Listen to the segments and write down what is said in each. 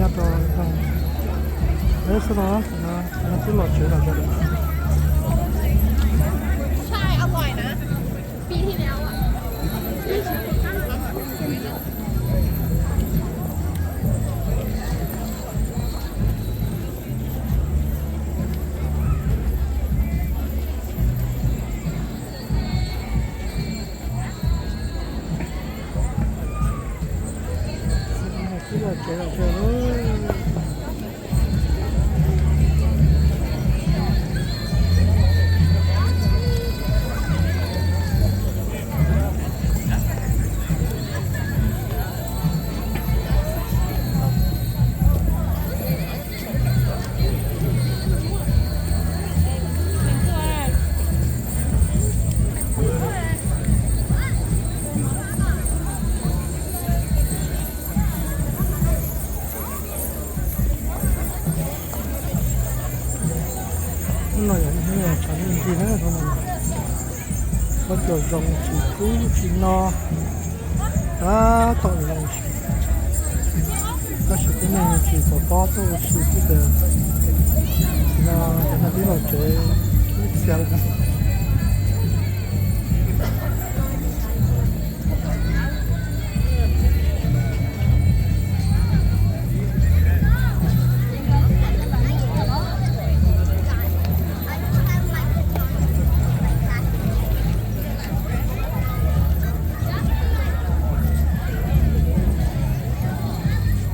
Sawv daws, sawv daws, no twb los tsev lawm. Hnub no yog ib hnub tshav ntuj nti na, hnub no pob tsuas zoo tsis kub tsis no, tab tom zoo tsis, tab sis tib neeg tsis pom pob tuaj ua si xwb ces no cov neeg twb los tsev ib txhia lawm.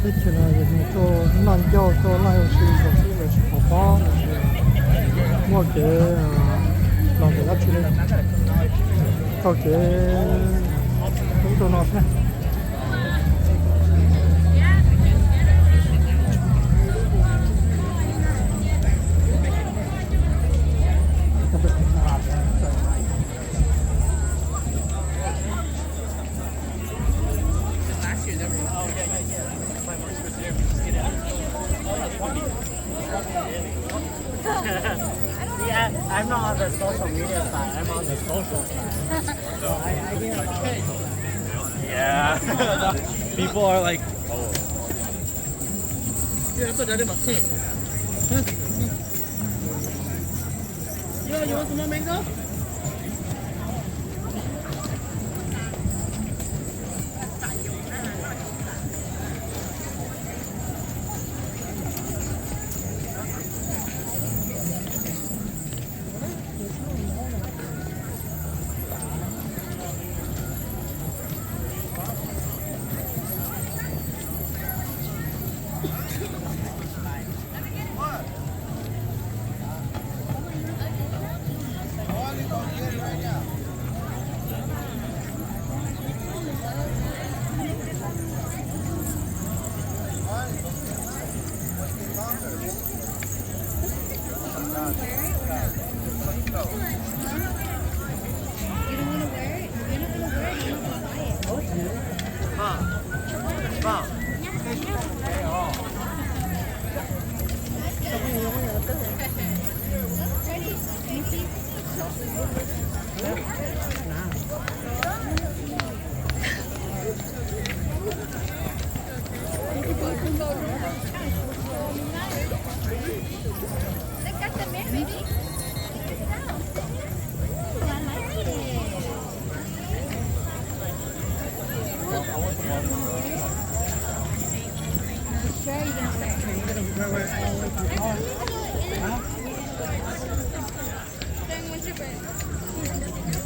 Teb chaws no yog tuaj noj ncauj tuaj laij ua si los xwb, lawv tsis pom pob lossis muaj kev los ntawm dab tsi li, taug kev ub rau no xwb. Yeah, I'm not on the social media side. I'm on the social side. So I, I get a lot of people are like, oh. Yeah, that's what I did my team. Huh? Yo, you want some more mango?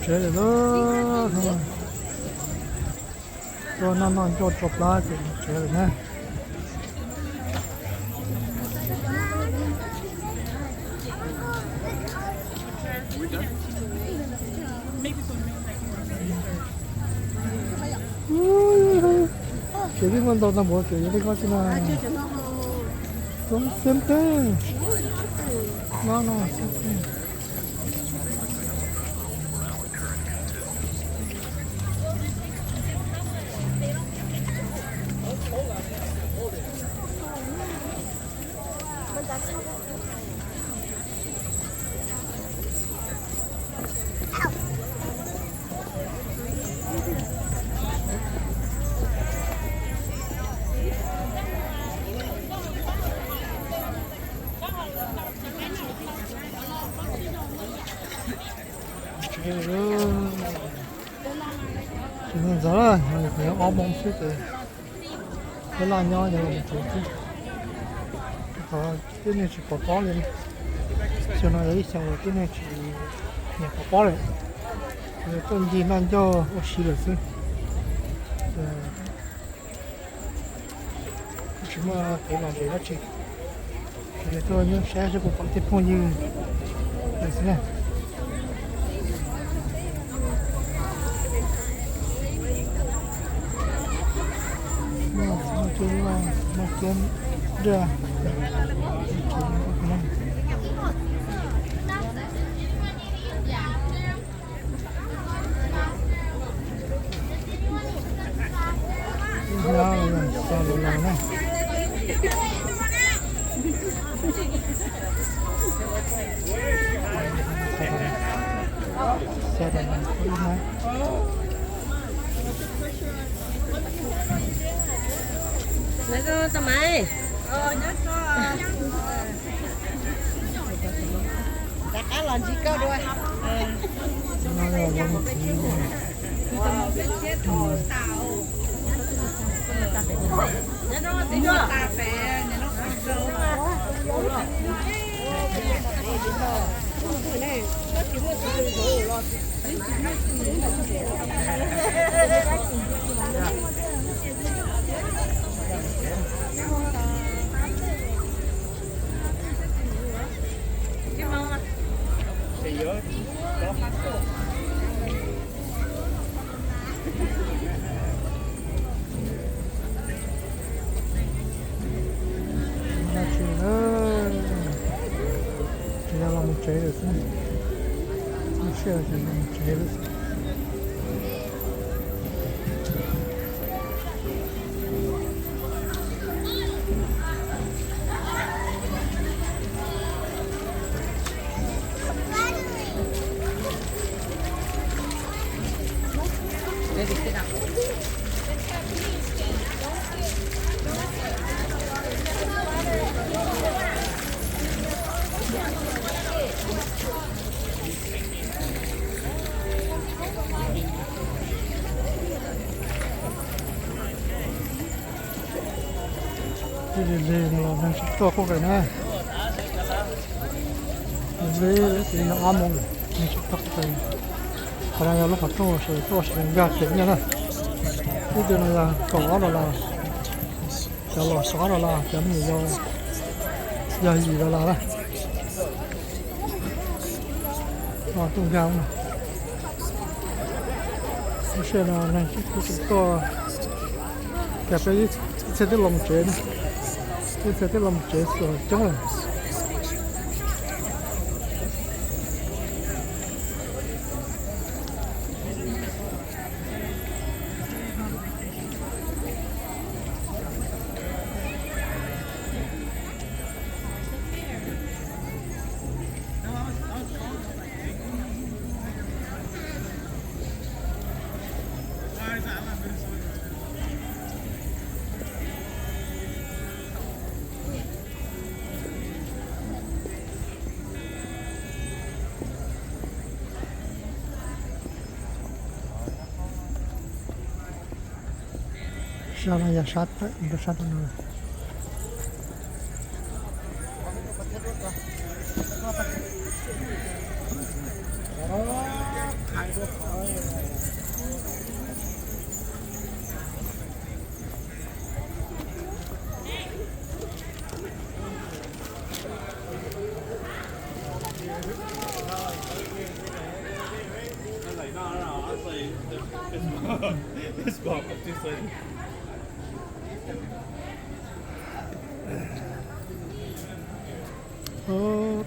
Tsev lawm, tuaj noj noj ncauj tso plab ces tsev lawm na. Ces twb muaj ntau tag npaum ces yog li koj xwb na. Coob siab teb. No no siab teb. Tsis ntxov, qhov ob moos xwb ces peb laj nyob yuav los mus tsev xwb. Qhov tib neeg tsis pom pob li, xyoo no yog ib xyoo uas tib neeg tsis nyiam pom pob li, tuaj ncig noj ncauj ua si lawm xwb. Tsis muaj kev lom zem dab tsi, ces tuaj nyob saib seb puas pom tej phooj ywg lawm xwb na. Muaj kiab, muaj kiab daj. Ib hnab los yog xya dollar na. Xya dollar ib hnab. Rov qab los ntsib koj dua. Tsis yog los mus tsev lawm xwb, lub sij hawm los mus tsev lawm xwb. Lig lig no los neeg tsis tuaj qub qis na. Lig lig no ob moos neeg tsis tuaj qub qis. Qhov no yog lub qhov rooj sawv daws tuaj sawv daws nkag kev nyiaj na. Ib tug no yog kaum ob dollar, cov los kaum ob dollar, cov me nyuam yaus yog yim dollar na. Tuaj nkag na. Lub sij hawm no neeg tsis tuaj, cas peb ib txhia twb los mus tsev na, ib txhia twb los mus tsev xwb coob lawm. Sab no yog sab tawm rau sab rau no.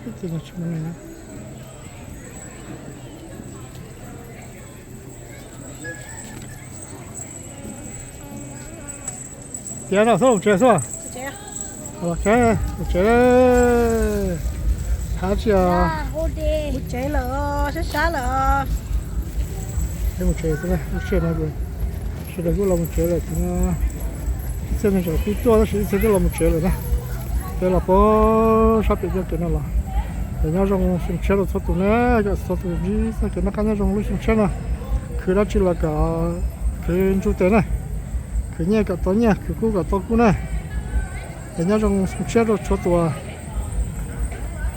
Peb tsis mus li na. Tiav no xwb mus tsev xwb. Los tsev, mus tsev. Thab tsi os. Mus tsev lawm, sab sab lawm. Peb mus tsev xwb, lub sij hawm no sawv daws kuj los mus tsev lawm, ib txhia neeg tseem pib tuaj tab sis ib txhia twb los mus tsev lawm na. Peb los puag sab pem coj kev no los. Es nyob zoo xyoo tshiab rau txhua tus na, kom txhua tus ntsib txoj kev noj qab nyob zoo lub xyoo tshiab no. Khwv dab tsi los kom khwv ntsuj tes na, khwv nyiaj kom tau nyiaj, khwv kub kom tau kub na. Es nyob zoo xyoo tshiab rau txhua tus.